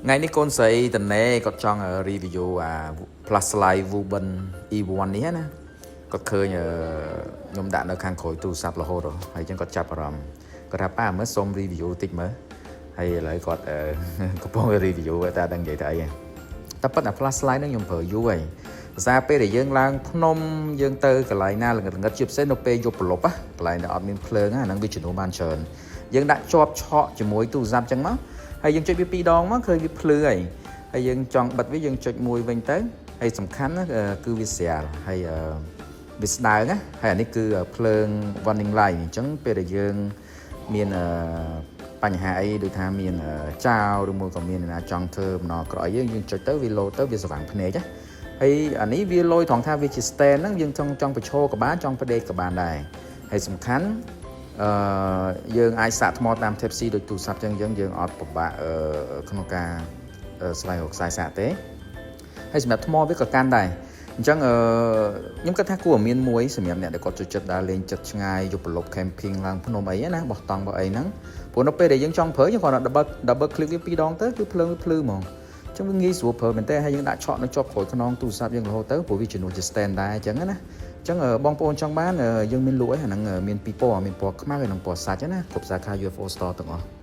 ថ្ងៃនេះកូនស្រីតនេគាត់ចង់ review អា Flashlight Wuben E1 នេះណាគាត់ឃើញខ្ញុំដាក់នៅខាងក្រោយទូរស័ព្ទរហូតហើយអញ្ចឹងគាត់ចាប់អារម្មណ៍គាត់ថាប៉ាមើលសុំ review តិចមើលហើយឥឡូវគាត់កំពុង review តែដឹងនិយាយទៅអីតែប៉ុន្តែ flashlight ហ្នឹងខ្ញុំប្រើយូរហើយភាសាពេលដែលយើងឡើងភ្នំយើងទៅកន្លែងណាល្ងិតល្ងិតជាពិសេសនៅពេលយប់ប្រលប់កន្លែងដែលអត់មានភ្លើងអាហ្នឹងវាជំនួសបានច្រើនយើងដាក់ជាប់ឆក់ជាមួយទូរស័ព្ទអញ្ចឹងមកហើយយើងចុចវាពីរដងមកឃើញវាភ្លឺហើយហើយយើងចង់បិទវាយើងចុចមួយវិញទៅហើយសំខាន់ណាគឺវាស្រាលហើយវាស្ដើងណាហើយអានេះគឺភ្លើង warning light អញ្ចឹងពេលដែលយើងមានបញ្ហាអីដូចថាមានចោរឬមួយក៏មានអ្នកណាចង់ធ្វើអំណរក្រអីយើងយើងចុចទៅវាលោទៅវាស្វាងភ្នែកណាហើយអានេះវាលយត្រង់ថាវាជា stand ហ្នឹងយើងចង់ចង់បញ្ឈរក៏បានចង់ផ្ដេកក៏បានដែរហើយសំខាន់យើងអាចសាកថ្មតាម Type C ដូចទូរស័ព្ទចឹងយើងយើងអត់ពិបាកក្នុងការស្វែងរកខ្សែសាកទេហើយសម្រាប់ថ្មវាក៏កាន់ដែរអញ្ចឹងខ្ញុំគិតថាគួរមានមួយសម្រាប់អ្នកដែលគាត់ចូលចិត្តដើរលេងចិត្តឆ្ងាយយប់ប្រឡប់ camping ឡើងភ្នំអីណាបោះតង់បោះអីហ្នឹងព្រោះនៅពេលដែលយើងចង់ប្រើយើងគ្រាន់តែ double click វាពីរដងទៅគឺភ្លើងវាភ្លឺហ្មងអញ្ចឹងវាងាយស្រួលប្រើមែនតើហើយយើងដាក់ឆក់នៅជាប់ក្រោយខ្នងទូរស័ព្ទយើងរហូតទៅព្រោះវាជំនួសជា stand ដែរអញ្ចឹងណាអញ្ចឹងបងប្អូនចង់បានយើងមានលក់ឯអាហ្នឹងមានពីរពណ៌មានពណ៌ខ្មៅហើយនិងពណ៌សាច់ណាគ្រប់សាខា UFO Store ទាំងអស់។